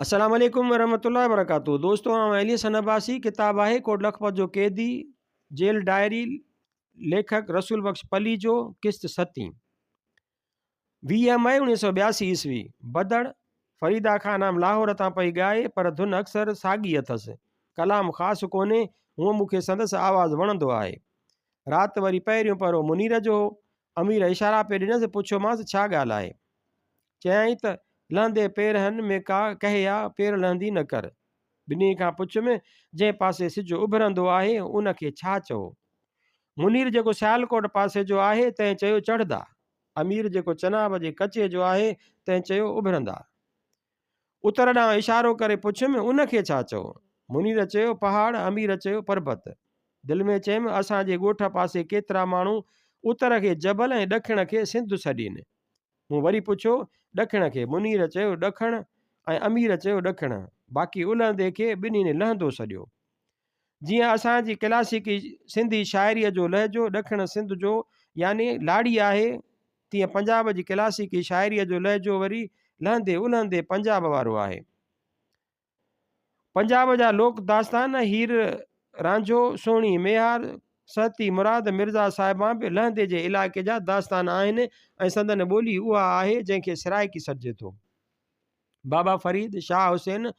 السلام عليڪم ورحمة الله وبرڪاته دوستو آئون علي حسن عباسي ڪتاب آهي ڪوٽ لکپت جو قيدي جيل ڊائري ليکڪ رسول بخش پليجو قسط ستين 20 مئي 1982 عيسوي بدڙ فريدا خانم لاهور تان پئي ڳائي پر ڌن اڪثر ساڳي اٿس ڪلام خاص ڪونهي هونء مون کي سندس آواز وڻندو آهي رات وري پهريون پهرو منير جو هو امير اشارا پئي ڏنس پڇيومانس ڇا ڳالهه آهي چيائين ته، لهندي پير هن ۾ ڪا ڪهي آ، پير لهندي نه ڪر. ٻنهي کان پڇيم، جنهن پاسي سج اڀرندو آهي، ان کي ڇا چئو؟ منير جيڪو سيالڪوٽ پاسي جو آهي، تنهن چيو چڙهندا. امير جيڪو چناب جي ڪچي جو آهي، تنهن چيو اڀرندا. اتر ڏانهن اشارو ڪري پڇيم، ان کي ڇا چئو؟ منير چيو، پهاڙ، امير چيو، پربت. دل ۾ چيم، اسان جي ڳوٺ پاسي ڪيترا ماڻهو اتر کي جبل ۽ ڏکڻ کي سنڌ سڏين. مون وري پڇيو، ڏکڻ کي؟ منير چيو، ڏکڻ ۽ امير چيو، ڏکڻ. باقي الهندي کي ٻنهين لهندو سڏيو. جيئن اسان جي ڪلاسيڪي سنڌي شاعريء جو لهجو ڏکڻ سنڌ جو يعني لاڙي آهي، تيئن پنجاب جي ڪلاسيڪي شاعريء جو لهجو وري لهندي الهندي پنجاب وارو آهي. پنجاب جا لوڪ داستان هير رانجهو، سهڻي ميهار، سهتي مراد، مرزا صاحبان به لهندي جي علائقي جا داستان آهن ۽ سندن ٻولي اها آهي جنهن کي سرائيڪي سڏجي ٿو. بابا فريد، شاهه حسين،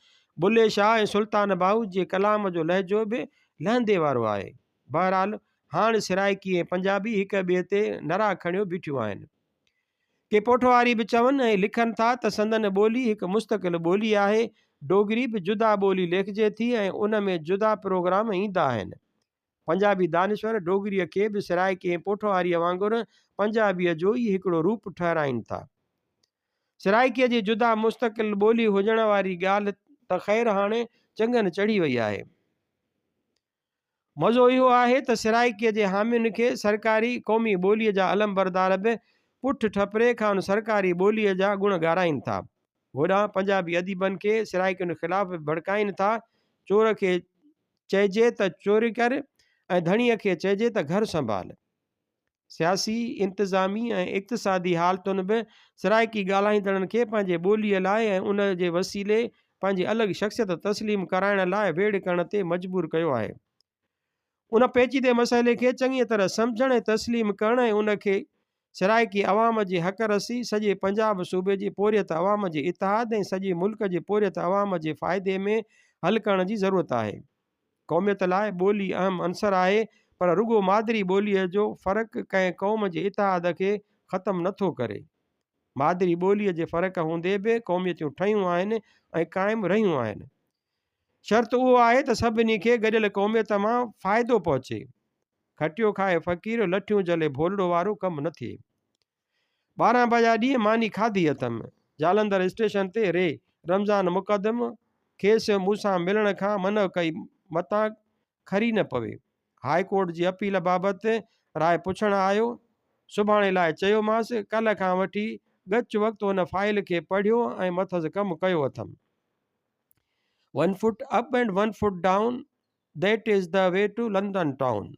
بلي شاهه ۽ سلطان باهو جي ڪلام جو لهجو به لهندي وارو آهي. بهرحال هاڻ سرائيڪي ۽ پنجابي هڪ ٻئي تي نرا کڻيو بيٺيون آهن. ڪي پوٺوهاري به چون ۽ لکن ٿا ته سندن ٻولي هڪ مستقل ٻولي آهي. ڊوگري به جدا ٻولي ليکجي ٿي ۽ ان ۾ جدا پروگرام ايندا آهن. پنجابي دانشور ڊوگريء کي به سرائيڪي ۽ پوٺوهاريء وانگر پنجابيء جو ئي هڪڙو روپ ٺهرائين ٿا. سرائيڪيء جي جدا مستقل ٻولي هجڻ واري ڳالهه ته خير هاڻي چڱن چڙهي وئي آهي. مزو اهو آهي ته سرائيڪيء جي حامين کي سرڪاري قومي ٻوليء جا علمبردار به پٺ ٺپري کان ان سرڪاري ٻوليء جا گڻ ڳارائين ٿا. هوڏانهن پنجابي اديبن کي سرائيڪين خلاف به ڀڙڪائين ٿا. چور کي چئجي ته چوري ڪر ۽ ڌڻيء کي چئجي ته گهر سنڀال. سياسي، انتظامي ۽ اقتصادي حالتن به سرائيڪي ڳالهائيندڙن کي پنهنجي ٻوليء لاء ۽ ان جي وسيلي پنهنجي الڳ شخصيت تسليم ڪرائڻ لاء ويڙهه ڪرڻ تي مجبور ڪيو آهي. ان پيچيده مسئلي کي چڱيء طرح سمجهڻ ۽ تسليم ڪرڻ ۽ ان کي سرائيڪي عوام جي حق رسي، سڄي پنجاب صوبي جي پورهيت عوام جي اتحاد ۽ سڄي ملڪ جي پورهيت عوام جي فائدي ۾ حل ڪرڻ جي ضرورت آهي. قوميت لاء ٻولي اهم عنصر آهي پر رڳو مادري ٻوليء جو فرق ڪنهن قوم جي اتحاد کي ختم نه ٿو ڪري. مادري ٻوليء جي فرق هوندي به قوميتون ٺهيون آهن ۽ قائم رهيون آهن. شرط اهو آهي ته سڀني کي گڏيل قوميت مان فائدو پهچي. کٽيو کائي فقير، لٺيون جهلي ڀولڙو وارو ڪم نه ٿئي. 12 بجا ڏينهن ماني کاڌي اٿم. جالنڌر اسٽيشن تي ري رمضان مقدم کيس مون سان ملڻ کان منع ڪئي متان کري نه پوي. هاء ڪورٽ جي اپيل بابت راء پڇڻ آيو. سڀاڻي لاء چيومانس. ڪلهه کان وٺي ڳچ وقت ان فائيل کي پڙهيو ۽ مٿس ڪم ڪيو اٿم. One foot up and one foot down, that is the way to London town.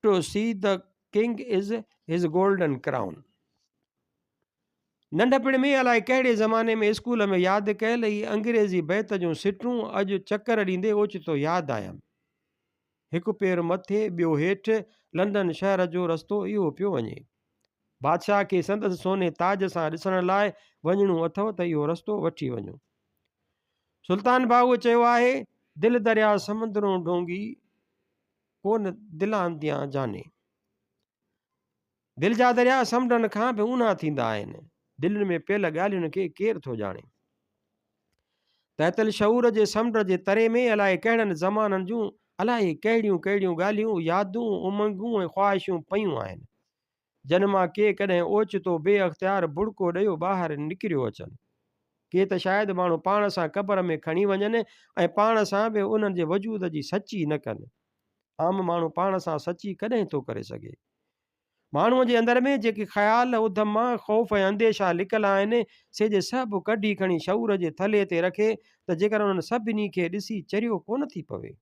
To see the king is his golden crown. ننڍپڻ ۾ الائي ڪهڙي زماني ۾ اسڪول ۾ ياد ڪيل هي انگريزي بيت جون سٽون اڄ چڪر ڏيندي اوچتو ياد آيم. هڪ پير مٿي ٻيو هيٺ لنڊن شهر جو رستو اهو پيو وڃي. بادشاهه کي سندس سوني تاج سان ڏسڻ لاء وڃڻو اٿئو ته اهو رستو وٺي وڃو. سلطان باهوء چيو آهي، دل درياء سمندرون ڍونگي، ڪو نه دلان ديان جاني. دل جا درياء سمنڊن کان به اونها ٿيندا آهن. دلين ۾ پيل ڳالهين کي ڪير ٿو ڄاڻي. تحت الشعور جي سمنڊ جي تري ۾ الائي ڪهڙن زمانن جون الائي ڪهڙيون ڪهڙيون ڳالهيون، يادون، امنگون ۽ خواهشون پيون آهن. جن مان ڪي ڪڏهن اوچتو بي اختيار بڙڪو ڏيو ٻاهر نڪريو اچن. ڪي ته شايد ماڻهو پاڻ سان قبر ۾ کڻي وڃن ۽ پاڻ سان به انهن جي وجود جي سچي نه ڪن. عام ماڻهو پاڻ سان سچي ڪڏهن ٿو ڪري سگهي؟ ماڻهوء جي اندر ۾ جيڪي خيال، اڌما، خوف ۽ انديشا لڪل آهن، سي جي سڀ ڪڍي کڻي شعور جي ٿلهي تي رکي ته جيڪر انهن سڀني کي ڏسي چريو ڪونه ٿي پوي.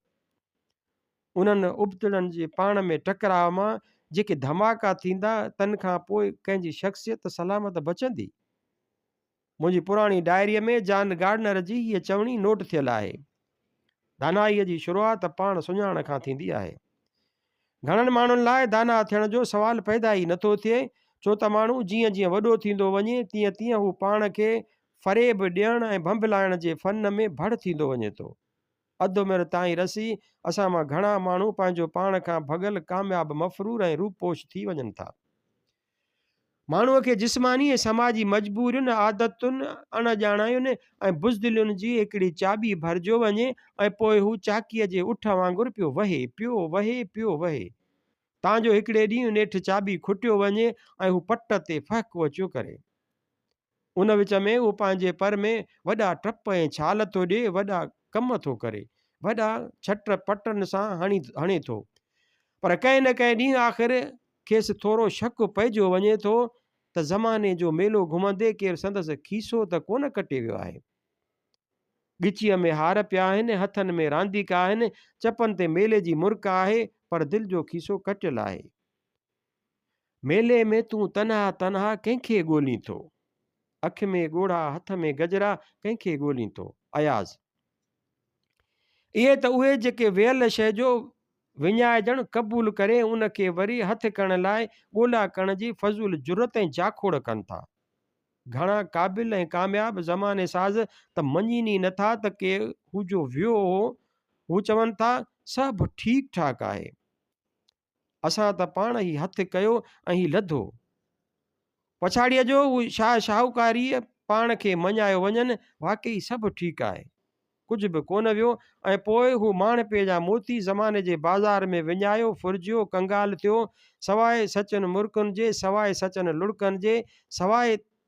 انهن ابتڙن جي پاڻ ۾ ٽڪراء مان جيڪي ڌماڪا ٿيندا، تن کان پوء ڪنهن جي شخصيت سلامت بچندي؟ منهنجي پراڻي ڊائريء ۾ جان گارڊنر جي هيء چوڻي نوٽ ٿيل آهي. دانائيء جي شروعات پاڻ سڃاڻڻ کان ٿيندي آهي. گهڻن ماڻهن لاء داناء ٿيڻ جو سوال پيدا ئي نٿو ٿئي، ڇو ته ماڻهو جيئن جيئن وڏو ٿيندو وڃي، تيئن تيئن هو پاڻ کي فريب ڏيڻ ۽ ڀنڀلائڻ جي فن ۾ ڀڙ ٿيندو وڃي ٿو. اڌ عمر تائين رسي اسان مان گهڻا ماڻهو پنهنجو پاڻ کان ڀڳل ڪامياب مفرور ۽ روپوش ٿي وڃن ٿا. ماڻهوء کي جسماني ۽ سماجي مجبورين، عادتن، اڻ ڄاڻاين ۽ بزدلين جي هڪڙي چاٻي ڀرجيو وڃي ۽ پوء هو چاڪيء جي اٺ وانگر پيو وهي، پيو وهي، پيو وهي. تان جو هڪڙي ڏينهن نيٺ چاٻي کٽيو وڃي ۽ هو پٽ تي ڦهڪو اچيو ڪري. ان وچ ۾ هو پنهنجي پر ۾ وڏا ٽپ ۽ ڇال ٿو ڏئي، وڏا ڪم ٿو ڪري، وڏا ڇٽ پٽن سان هڻي ٿو. پر ڪنهن نه ڪنهن ڏينهن آخر کيس ٿورو شڪ پئجيو وڃي ٿو ته زماني جو ميلو گهمندي ڪير سندس کيسو ته ڪونه ڪٽي ويو آهي. ڳچيء ۾ هار پيا آهن، هٿن ۾ رانديڪا آهن، چپن تي ميلي جي مرڪ آهي، پر دل جو کيسو ڪٽيل آهي. ميلي ۾ تون تنها تنها ڪنهن کي ڳولين ٿو؟ اک ۾ ڳوڙها هٿ ۾ گجرا ڪنهن کي ڳولين ٿو؟ اياز. اهي ته اهي جيڪي ويل شيء جو وڃائجڻ قبول ڪري ان کي وري هٿ ڪرڻ لاء ڳولا ڪرڻ جي فضول جرئت ۽ جاکوڙ ڪن ٿا. گهڻا قابل ۽ ڪامياب زماني ساز ته مڃين ئي نٿا ته ڪي هو جو ويو هو، هو چون ٿا سڀ ٺيڪ ٺاڪ آهي. اسان ته پاڻ هي هٿ ڪيو ۽ هي لڌو. پڇاڙيء جو هو شاهه شاهوڪاريء پاڻ کي مڃايو وڃن، واقعي سڀ ٺيڪ آهي. ڪجهه به ڪونه ويو ۽ پوء هو ماڻهپي جا موتي زماني جي بازار ۾ وڃايو، ڦرجيو، ڪنگال ٿيو، سواء سچن مرڪن جي، سواء سچن لڙڪن جي، سواء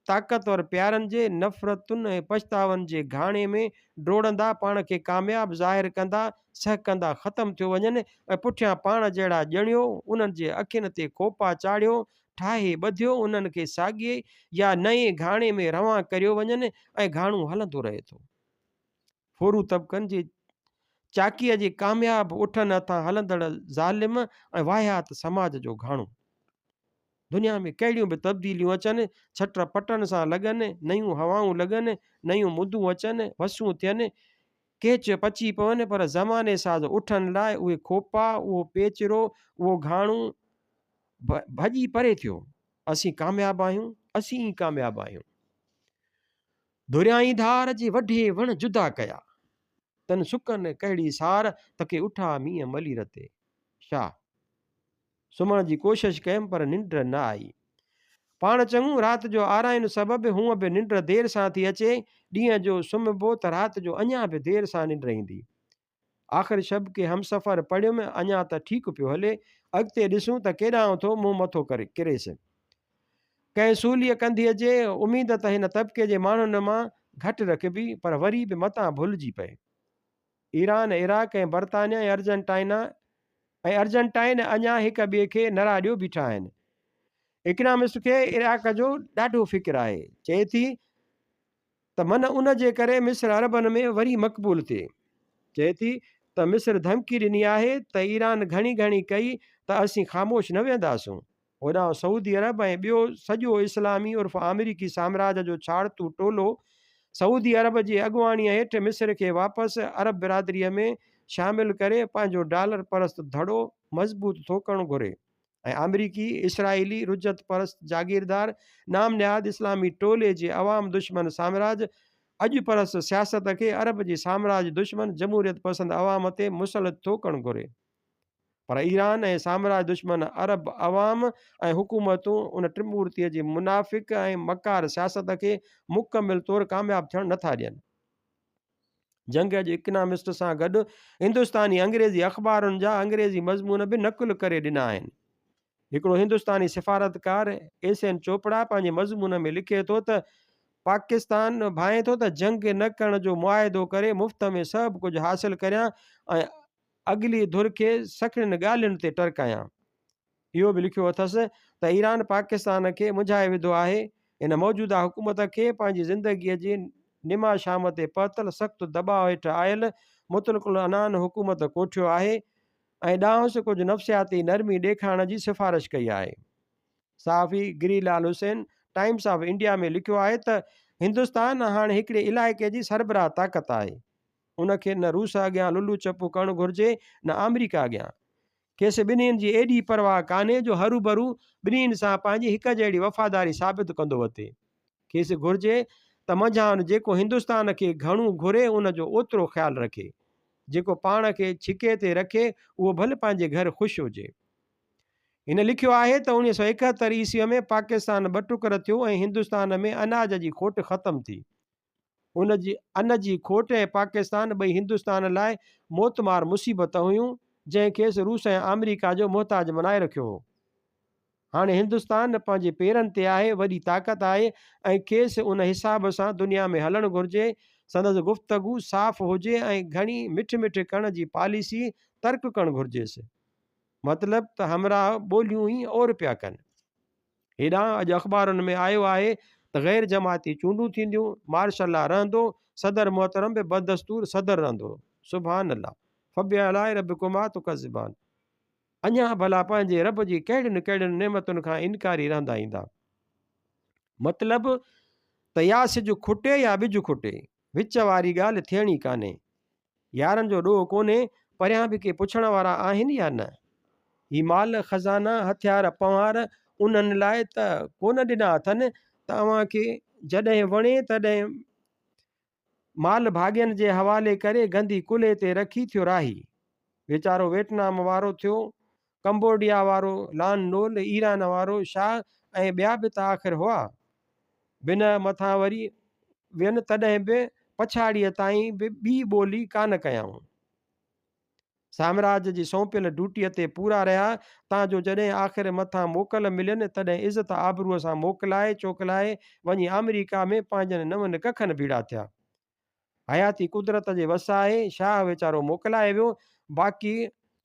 طاقتور پيارن جي نفرتن ۽ پڇتاون جي گهاڻي ۾ ڊوڙندا پاڻ کي ڪامياب ظاهر ڪندا سهڪندا ختم ٿيو وڃن ۽ پٺيان پاڻ جهڙا ڄڻيو انهن جي اکين تي کوپا چاڙهيو ٺاهي ٻڌيو انهن کي ساڳئي يا نئين گهاڻي ۾ روان ڪريو وڃن ۽ گهاڻو هلندو رهي ٿو. ڦورو طبقن جي چاڪيء جي ڪامياب اٺن هٿان هلندڙ ظالم ۽ واهيات سماج جو گهاڻو. دنيا ۾ ڪهڙيون به تبديليون اچن، ڇٽ پٽن سان لڳن، نيون هوائون لڳن، نيون مندون اچن، وسون ٿين، ڪيچ پچي پون، پر زماني ساز اٺن لاء اهي کوپا، اهو پيچرو، اهو گهاڻو ڀڄي پري ٿيو. اسين ڪامياب آهيون، اسين ئي ڪامياب آهيون. ڌريائين ڌار جي وڍي وڻ جدا ڪيا. تن سڪن ڪهڙي سار، تڪي اٺا مينهن ملير تي. شاهه. سمهڻ جي ڪوشش ڪيم پر ننڊ نه آئي. پاڻ چڱو رات جو آرائين سبب هونء به ننڊ دير سان ٿي اچي، ڏينهن جو سمهبو ته رات جو اڃا به دير سان ننڊ ايندي. آخر شب ڪي همسفر پڙهيم، اڃا ته ٺيڪ پيو هلي، اڳتي ڏسون ته ڪيڏانهن ٿو منهن مٿو ڪريس. ڪنهن سوليء ڪنڌيء جي اميد ته هن طبقي جي ماڻهن مان گهٽ رکبي، پر وري به متان ڀلجي پئي. ايران، عراق ۽ برطانيا ۽ ارجنٽائنا ۽ ارجنٽائن اڃا هڪ ٻئي کي نراڏيو بيٺا آهن. اڪنامسٽ کي عراق جو ڏاڍو فڪر آهي. چئي ٿي ته من ان جي ڪري مصر عربن ۾ وري مقبول ٿئي. چئي ٿي ته مصر ڌمڪي ڏني آهي ته ايران گهڻي گهڻي ڪئي ته اسين خاموش نه ويهنداسون. هوڏانهن سعودي عرب ۽ ٻيو سڄو اسلامي عرف آمريڪي سامراج جو ڇاڙتو ٽولو سعودي عرب جي اڳواڻيء هيٺ مصر کي واپس عرب برادريء ۾ شامل ڪري پنهنجو ڊالر پرست ڌڙو مضبوط ٿو ڪرڻ گهري ۽ آمريڪي، اسرائيلي، رجعت پرست جاگيردار، نام نهاد اسلامي ٽولي جي عوام دشمن سامراج اڄ پرست سياست کي عرب جي سامراج دشمن جمهوريت پسند عوام تي مسلط ٿو ڪرڻ گهري. پر ايران ۽ سامراج دشمن عرب عوام ۽ حڪومتون ان ٽمورتيء جي منافق ۽ مڪار سياست کي مڪمل طور ڪامياب ٿيڻ نٿا ڏين. جنگ اڄ اڪنامسٽ سان گڏ هندستاني انگريزي اخبارن جا انگريزي مضمون به نقل ڪري ڏنا آهن. هڪڙو هندستاني سفارتڪار ايس اين چوپڙا پنهنجي مضمون ۾ لکي ٿو ته پاڪستان ڀانئي ٿو ته جنگ نه ڪرڻ جو معاهدو ڪري مفت ۾ سڀ ڪجهه حاصل ڪريان ۽ اڳلي ڌر کي سکڻين ڳالهين تي ٽرڪايان. اهو به لکيو اٿس ته ايران پاڪستان کي منجهائي وڌو آهي، هن موجوده حڪومت کي پنهنجي زندگيء جي نما شام تي پهتل سخت دٻاء هيٺ آيل مطلق العنان حڪومت ڪوٺيو آهي ۽ ڏانهس ڪجهه نفسياتي نرمي ڏيکارڻ جي سفارش ڪئي آهي. صحافي Giri Lal Hussain Times of India ۾ لکيو آهي ته هندستان هاڻ هڪڙي علائقي جي سربراهه طاقت آهي. ان کي نه روس اڳيان للو چپو ڪرڻ گهرجي نه آمريڪا اڳيان. کيس ٻنهين جي ايڏي پرواهه ڪانهي جو هروڀرو ٻنهين سان پنهنجي هڪ جهڙي وفاداري ثابت ڪندو وتي. کيس گهرجي ته منجهائن جيڪو هندستان کي گهڻو گهري ان جو اوترو خيال رکي. جيڪو پاڻ کي ڇڪي تي رکي اهو ڀل پنهنجي گهر خوش هجي. هن لکيو آهي ته 1971 عيسويء ۾ پاڪستان ٻه ٽڪر ٿيو ۽ هندستان ۾ اناج جي کوٽ ختم ٿي. ان جي ان جي کوٽ ۽ پاڪستان ٻئي هندستان لاء موتمار مصيبت هيون، جنهن کيس روس ۽ آمريڪا جو محتاج بنائي رکيو هو. هاڻي هندستان پنهنجي پيرن تي آهي، وڏي طاقت آهي ۽ کيس ان حساب سان دنيا ۾ هلڻ گهرجي. سندس گفتگو صاف هجي ۽ گهڻي مٺ مٺ ڪرڻ جي پاليسي ترڪ ڪرڻ گهرجيس. مطلب ته همراهه ٻوليون ئي اور پيا ڪن. هيڏانهن اڄ اخبارن ۾ آيو آهي ته غير جماعتي چونڊون ٿينديون، مارشل لا رهندو، صدر محترم به بدستور صدر رهندو. سبحان الله. فبآلاء ربڪما تڪذبان. اڃا ڀلا پنهنجي رب جي ڪهڙين ڪهڙين نعمتن کان انڪاري رهندا ايندا. مطلب ته يا سج کٽي يا ٻج کٽي، وچ واري ڳالهه ٿيڻي ڪانهي. يارن جو ڏوهه ڪونهي، پريان به ڪي پڇڻ وارا آهن يا نه؟ هي مال، خزانا، هٿيار، پنهوار انهن لاء ته ڪونه ڏنا اٿن ته اوهان کي جڏهن وڻي تڏهن مال ڀاڳين جي حوالي ڪري گندي ڪلهي تي رکي ٿيو راهي. ويچارو ويٽنام وارو ٿيو، ڪمبوڊيا وارو لان نول، ايران وارو شاهه ۽ ٻيا به ته آخر هئا. بنهه مٿان وري وين تڏهن به پڇاڙيء تائين به ٻي ٻولي ڪانه ڪيائون. سامراج جي سونپيل ڊيوٽيء تي پورا رهيا، تان جو جڏهن آخر مٿان موڪل ملين، تڏهن عزت آبروء سان موڪلائي چوڪلائي وڃي آمريڪا ۾ پنهنجن نون ڪکن ڀيڙا ٿيا. حياتي قدرت جي وس آهي، شاهه ويچارو موڪلائي ويو، باقي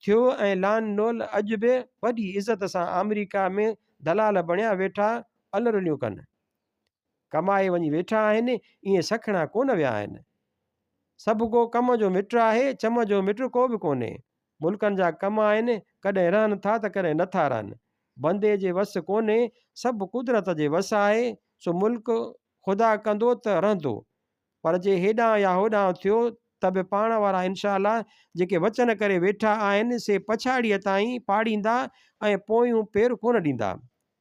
ٿيو ۽ لان نول اڄ به وڏي عزت سان آمريڪا ۾ دلال بڻيا ويٺا الرليون ڪن. ڪمائي وڃي ويٺا آهن، ائين سکڻا ڪونه ويا آهن. سڀ ڪو ڪم جو مٽ آهي، چم جو مٽ ڪو به ڪونهي. ملڪن جا ڪم آهن، ڪڏهن رهن ٿا ته ڪڏهن نٿا رهن. بندي جي وس ڪونهي، سڀ قدرت جي وس آهي، سو ملڪ خدا ڪندو ته رهندو، پر جي هيڏانهن يا هوڏانهن ٿيو ته به پاڻ وارا انشاء الله جيڪي وچن ڪري ويٺا آهن سي پڇاڙيء تائين پاڙيندا ۽ پويون پير ڪونه ڏيندا.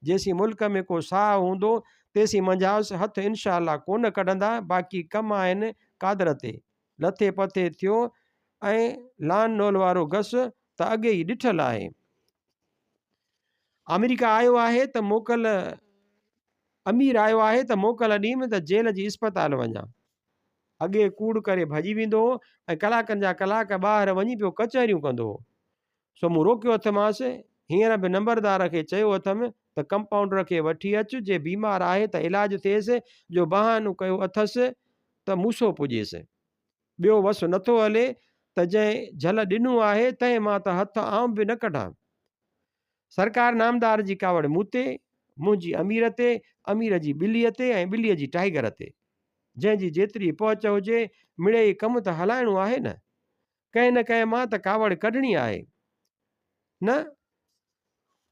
جيسين ملڪ ۾ ڪو ساهه هوندو تيسين منجهائس هٿ انشاء الله ڪونه ڪڍندا باقي ڪم آهن قادر تي. لٿي پٿي ٿيو ۽ لان نول وارو گس ته اڳي ئي ڏٺل آهي. آمريڪا آيو آهي ته موڪل امير آيو آهي ته موڪل ڏينم ته جيل جي اسپتال وڃان. اڳي ڪوڙ ڪري ڀڄي ويندو هو ۽ ڪلاڪن جا ڪلاڪ ٻاهر وڃي پيو ڪچهريون ڪندو هو. سو مون روڪيو اٿمانس. هينئر به نمبردار کي چيو اٿم ته ڪمپائونڊر کي وٺي اچ، جي بيمار آهي ته علاج ٿئيس، جو بهانو ڪيو اٿس ته موسو پڄيس. ٻيو وس نٿو هلي ته جنهن جهل ڏنو آهي تنهن مان ته هٿ آئون به نه ڪڍان. سرڪار نامدار جي ڪاوڙ مون تي، منهنجي امير تي، امير جي ٻليء تي ۽ ٻليء جي ٽائيگر تي. جنهن جي جيتري پهچ هجي، مڙيئي ڪم ته هلائڻو آهي نه. ڪنهن نه ڪنهن مان ته ڪاوڙ ڪڍڻي آهي نه.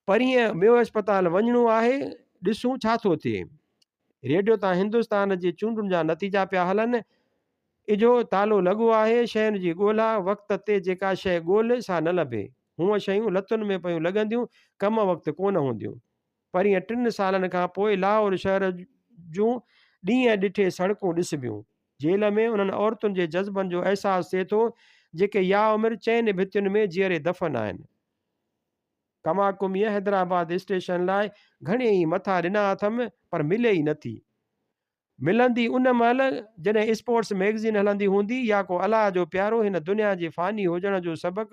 پرينء ميو اسپتال وڃڻو آهي، ڏسون ڇا ٿو ٿئي. ريڊيو تان هندستان جي چونڊن جا نتيجا پيا هلن. اجهو تالو لڳو آهي، شين جي ڳولا، وقت تي جيڪا شيء ڳول، سا نه لڀي. هونء شيون لتن ۾ پيون لڳنديون، ڪم وقت ڪونه هونديون. پرينء ٽن سالن کان پوء لاهور شهر جون ڏينهن ڏٺي سڙڪون ڏسبيون. جيل ۾ انهن عورتن جي جذبن جو احساس ٿئي ٿو، جيڪي ياعمر چئن ڀتين ۾ جيئري دفن آهن. ڪماڪميء حيدرآباد اسٽيشن لاء گهڻي ئي مٿا ڏنا اٿم، پر ملي ئي نٿي. ملندي ان مهل جڏهن اسپورٽس مئگزين هلندي هوندي يا ڪو الله جو پيارو هن دنيا جي فاني هجڻ جو سبق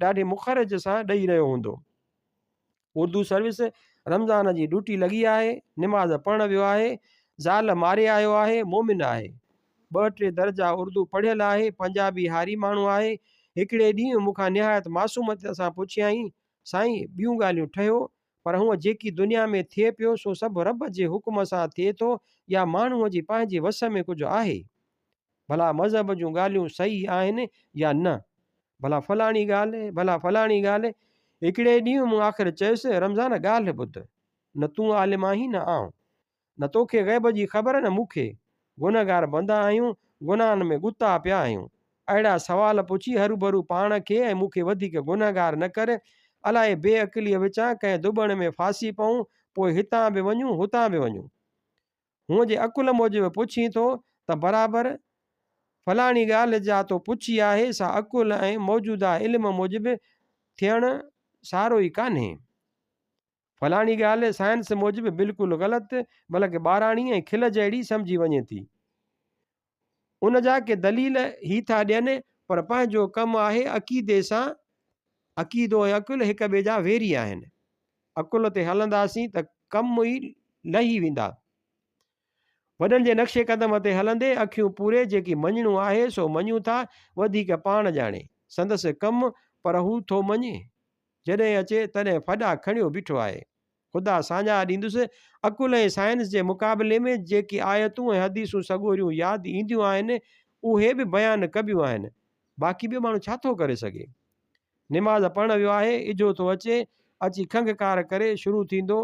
ڏاڍي مخرج سان ڏئي رهيو هوندو. اردو سروس رمضان جي ڊيوٽي لڳي آهي، نماز پڙهڻ ويو آهي، زال ماري آيو آهي، مومن آهي. ٻه ٽي درجا اردو پڙهيل آهي، پنجابي هاري ماڻهو آهي. هڪڙي ڏينهن مون کان نهايت معصوميت سان پڇيائين، سائين ٻيون ڳالهيون ٺهيو، پر هونء جيڪي دنيا ۾ ٿئي پيو سو سڀ رب جي حڪم سان ٿئي ٿو يا ماڻهوء جي پنهنجي وس ۾ ڪجهه آهي؟ ڀلا مذهب جون ڳالهيون صحيح آهن يا نه؟ ڀلا فلاڻي ڳالهه، ڀلا فلاڻي ڳالهه. هڪڙي ڏينهن مون آخر چيس، رمضان ڳالهه ٻڌ، نه تون عالم آهين نه آئون. نه توکي غيب جي خبر نه مون کي. گنهگار بندا آهيون، گناهن ۾ ڳتا پيا آهيون. اهڙا سوال پڇي هروڀرو پاڻ کي ۽ مون کي وڌيڪ گنهگار نه ڪر. الائي بي عقليء وچان ڪنهن ڌٻڻ ۾ ڦاسي پئون، پوء هتان به وڃون، هتان به وڃون. هونء جي عقل موجب پڇين ٿو ته برابر فلاڻي ڳالهه جا تو پڇي آهي سا عقل ۽ موجوده علم موجب ٿيڻ سارو ئي ڪانهي. فلاڻي ڳالهه سائنس موجب بلڪل غلط بلڪ ٻاراڻي ۽ کل جهڙي سمجهي وڃي ٿي. ان جا ڪي دليل هي ٿا ڏين پر پنهنجو ڪم آهي عقيدي سان عقيدو ۽ عقل هڪ ٻئي جا ويري آهن. عقل تي هلنداسين ته ڪم ئي لهي ويندا. وڏن جي نقش قدم تي هلندي اکيون پوري جيڪي مڃڻو آهي سو مڃون ٿا وڌيڪ پاڻ ڄاڻي. سندس ڪم پر هو ٿو مڃي. جڏهن اچي تڏهن ڦڏا کڻيو بيٺو آهي. خدا ساڃاهه ڏيندس، عقل ۽ سائنس جي مقابلي ۾ جيڪي آيتون ۽ حديثون سڳوريون ياد اينديون آهن، اهي به بيان ڪبيون آهن. باقي ٻيو ماڻهو ڇا ٿو ڪري سگهي؟ نماز پڙهڻ ويو آهي، اجهو ٿو اچي، اچي کنگهڪار ڪري شروع ٿيندو،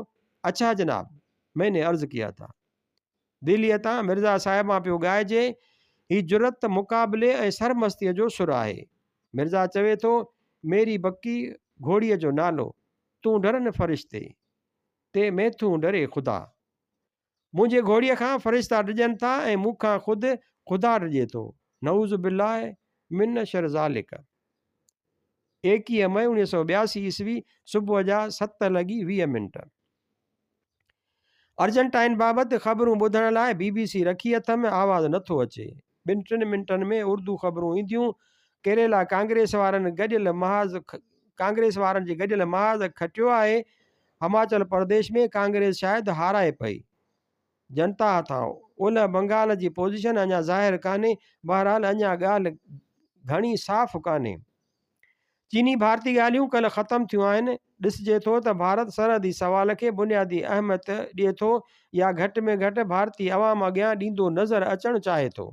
اڇا جناب! مين ني عرض ڪيا ٿا. دهليء تان مرزا صاحبان پيو ڳائجي، هي جرئت، مقابلي ۽ سرمستيء جو سر آهي. مرزا چوي ٿو، ميري بڪي گهوڙيء جو نالو، تون ڊر نه فرشتي، تي ميٿون ڊري خدا. منهنجي گهوڙيء کان فرشتا ڊڄن ٿا ۽ مون کان خود خدا ڊڄي ٿو. نعوذ بالله من شر ذالڪ. 21 مئي 1982 عيسوي صبح جا 7:20 منٽ. ارجنٽائن بابت خبرون ٻڌڻ لاء بي بي سي رکي اٿم، آواز نٿو اچي. ٻن ٽن منٽن ۾ اردو خبرون اينديون. ڪيريلا ڪانگريس وارن گڏيل محاذ ڪانگريس وارن جي گڏيل محاذ کٽيو آهي. هماچل پرديش ۾ ڪانگريس شايد هارائي پئي. جنتا هٿان. اولهه بنگال جي پوزيشن اڃا ظاهر ڪانهي. بهرحال اڃا ڳالهه گهڻي صاف ڪانهي. چيني ڀارتي ڳالهيون ڪلهه ختم ٿيون آهن، ڏسجي ٿو ته ڀارت سرحدي سوال کي بنيادي اهميت ڏئي ٿو يا گهٽ ۾ گهٽ ڀارتي عوام اڳيان ڏيندو نظر اچڻ چاهي ٿو.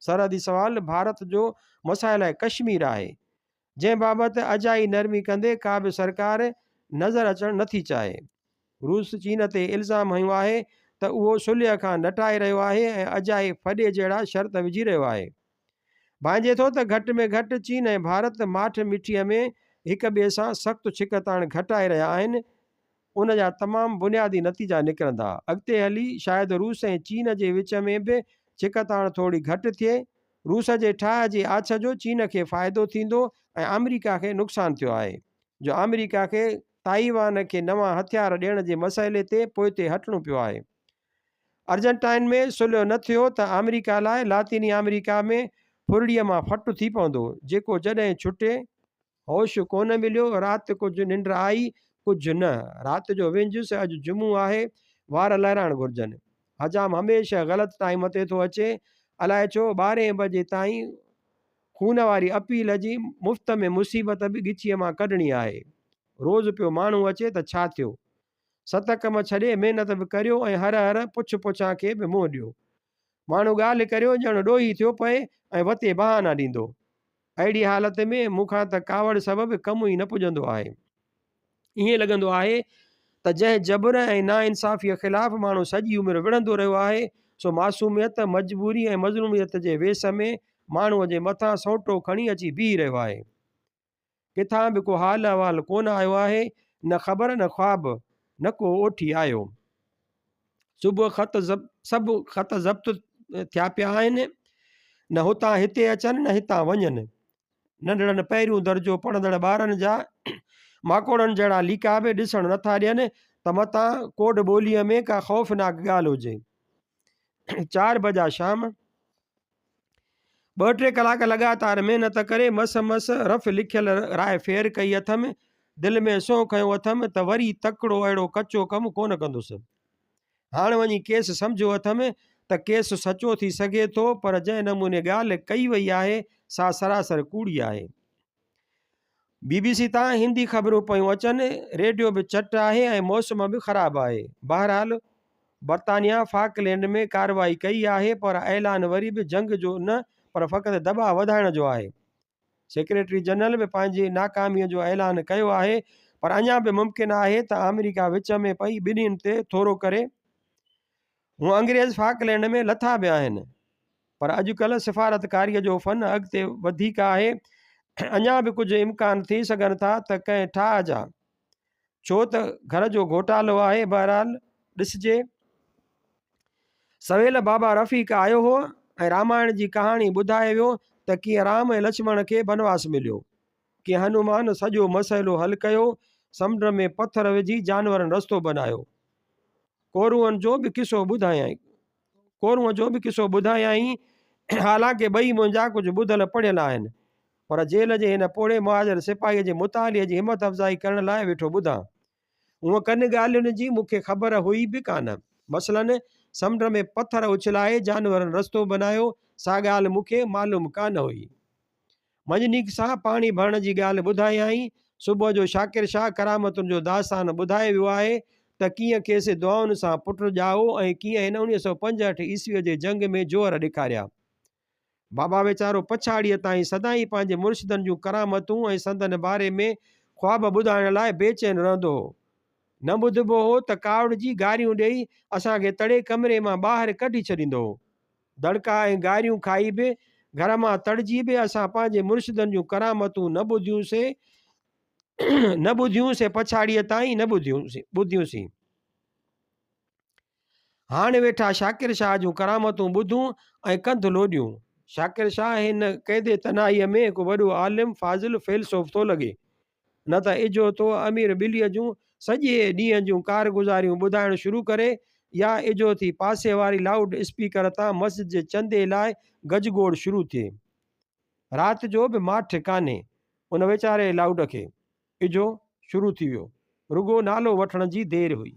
سرحدي سوال ڀارت جو مسئله ڪشمير آهي، جنهن بابت اجائي نرمي ڪندي ڪا به سرڪار نظر اچڻ نٿي چاهي. روس چين تي الزام هنيو آهي ته اهو صلح کان نٽائي رهيو آهي ۽ اجائي ڦڏي جهڙا شرط وجهي رهيو آهي. ڀانئجي ٿو ته گهٽ ۾ گهٽ چين ۽ ڀارت ماٺ مٺيء ۾ هڪ ٻئي سان سخت ڇڪتاڻ گهٽائي رهيا آهن، ان جا تمام بنيادي نتيجا نڪرندا. اڳتي هلي شايد روس ۽ چين جي وچ ۾ به ڇڪتاڻ ٿوري گهٽ ٿئي. روس جي ٺاهه جي آڇ جو چين کي فائدو ٿيندو ۽ آمريڪا کي نقصان ٿيو آهي جو آمريڪا کي تائيوان کي نوان هٿيار ڏيڻ جي مسئلي تي پوئتي هٽڻو پيو آهي. ارجنٽائن ۾ صلح نه ٿيو ته آمريڪا لاء لاطيني آمريڪا ۾ ڦرڙيء مان ڦٽ ٿي پوندو، جيڪو جڏهن ڇٽي. هوش ڪونه مليو، رات ڪجهه ننڊ آئي، ڪجهه نه. رات جو وهنجس، اڄ جمعو آهي، وار لهرائڻ گهرجن. حجام هميشه غلط ٽائيم تي ٿو اچي، الائي ڇو ٻارهين بجي تائين خون واري اپيل جي مفت ۾ مصيبت به ڳچيء مان ڪڍڻي آهي. روز پيو ماڻهو اچي ته ڇا ٿيو؟ ست ڪم ڇڏي محنت به ڪريو ۽ هر هر پڇ پڇان کي به منهن ڏيو. ماڻهو ڳالهه ڪريو ڄڻ ڏوهي ٿيو پئي ۽ وتي بهانا ڏيندو. اهڙي حالت ۾ مون کان ته ڪاوڙ سبب ڪم ئي نه پڄندو آهي. ائين لڳندو آهي ته جنهن جبر ۽ ناانصافيء خلاف ماڻهو سڄي عمر وڙهندو رهيو آهي، سو معصوميت، مجبوري ۽ مظلوميت جي ويس ۾ ماڻهوء جي مٿان سونٽو کڻي اچي بيهي رهيو آهي. ڪٿان به ڪو حال احوال ڪونه آيو آهي، نه خبر نه خواب، نه ڪو اوٺي آيو. صبح خط سڀ خط ضبط ٿيا پيا آهن، نه هتان هتي اچن نه هتان وڃن. ننڍڙن پهريون درجو پڙهندڙ ٻارن جا ماڪوڙن جهڙا ليڪا به ڏسڻ نٿا ڏين ته متان ڪوڏ ٻوليء ۾ ڪا خوفناڪ ڳالهه هجي. چار بجا شام. ٻه ٽي ڪلاڪ لڳاتار محنت ڪري مس مس رف لکيل راء ڦير ڪئي اٿم. دل ۾ سونهن کنيو اٿم ته وري تڪڙو اهڙو ڪچو ڪم ڪونه ڪندس. هاڻ وڃي ڪيس سمجهيو اٿم ته ڪيس سچو ٿي سگهي ٿو پر جنهن نموني ڳالهه ڪئي وئي آهي سا سراسر ڪوڙي آهي. بي بي سي تان هندي خبرون پيون اچن، ريڊيو به چٽ آهي ۽ موسم به خراب آهي. بهرحال برطانيا فاڪلينڊ ۾ ڪارروائي ڪئي آهي پر اعلان وري به جنگ جو نه پر فقط دٻاء وڌائڻ جو آهي. سيڪريٽري جنرل به پنهنجي ناڪاميء جو اعلان ڪيو آهي پر اڃا به ممڪن آهي ته آمريڪا وچ ۾ پئي ٻنهين تي ٿورو ڪري. هونء انگريز فاڪلينڊ ۾ لٿا به آهن، پر اڄڪلهه سفارتڪاريء جو فن اڳتي وڌيڪ آهي. اڃا به ڪجهه امڪان ٿي سگهن ٿا ته ڪنهن ٺاهه جا. ڇو ته گهر جو گهوٽالو آهي. بهرحال ڏسجي. سويل بابا رفيق آيو هو ۽ رامائڻ جي ڪهاڻي ٻڌائي ويو ته ڪيئن رام ۽ لڇمڻ کي بنواس مليو. ڪيئن هنومان سڄو مسئلو حل ڪيو، سمنڊ ۾ پٿر وجهي جانورن رستو بنايو. ڪورون جو به قصو ٻڌايائين ڪورون جو به قصو ٻڌايائين حالانڪه ٻئي منهنجا ڪجهه ٻڌل پڙهيل آهن پر جيل جي هن پوڙهي مهاجر سپاهيء جي مطالعي جي همت افزائي ڪرڻ لاء ويٺو ٻڌان. هونء ڪن ڳالهين جي مون کي خبر هئي به ڪانه. مثلاً سمنڊ ۾ پٿر اڇلائي جانورن رستو بنايو سا ڳالهه مون کي معلوم ڪانه هئي. منجنيق سان پاڻي ڀرڻ جي ڳالهه ٻڌايائين. صبح جو شاڪر شاهه ڪرامتن جو داستان ٻڌائي ويو آهي ته ڪيئن کيس دعائن سان پٽ ڄائو ۽ ڪيئن هن 1965 عيسويء جي جنگ ۾ جوهر ڏيکاريا. بابا ويچارو پڇاڙيء تائين سدائين پنهنجي مرشدن جون ڪرامتون ۽ سندن باري ۾ خواب ٻڌائڻ لاء بي چين رهندو هو. نه ٻڌبو هو ته ڪاوڙجي گاريون ڏيئي اسان کي تڙي ڪمري مان ٻاهر ڪڍي ڇڏيندو هو. دڙڪا ۽ گاريون کائي به، گهر مان تڙجي به اسان پنهنجي مرشدن جون ڪرامتون نه ٻڌيون سي، نه ٻڌيون سي پڇاڙيء تائين نه ٻڌيون سين. هاڻ ويٺا شاڪر شاهه جون ڪرامتون ٻڌون ۽ ڪنڌ لوڏيون. شاڪر شاهه هن قيد تنهائيء ۾ هڪ وڏو عالم، فاضل، فيلسوف ٿو لڳي. نه ته اجهو ٿو امير ٻليء جون سڄي ڏينهن جون ڪارگذاريون ٻڌائڻ شروع ڪري يا اجهو ٿي پاسي واري لائوڊ اسپيڪر تان مسجد جي چندي لاء گجگوڙ شروع ٿئي. رات جو به ماٺ ڪانهي ان ويچاري لائوڊ کي. اجهو شروع ٿي ويو. رڳو نالو وٺڻ جي دير هئي.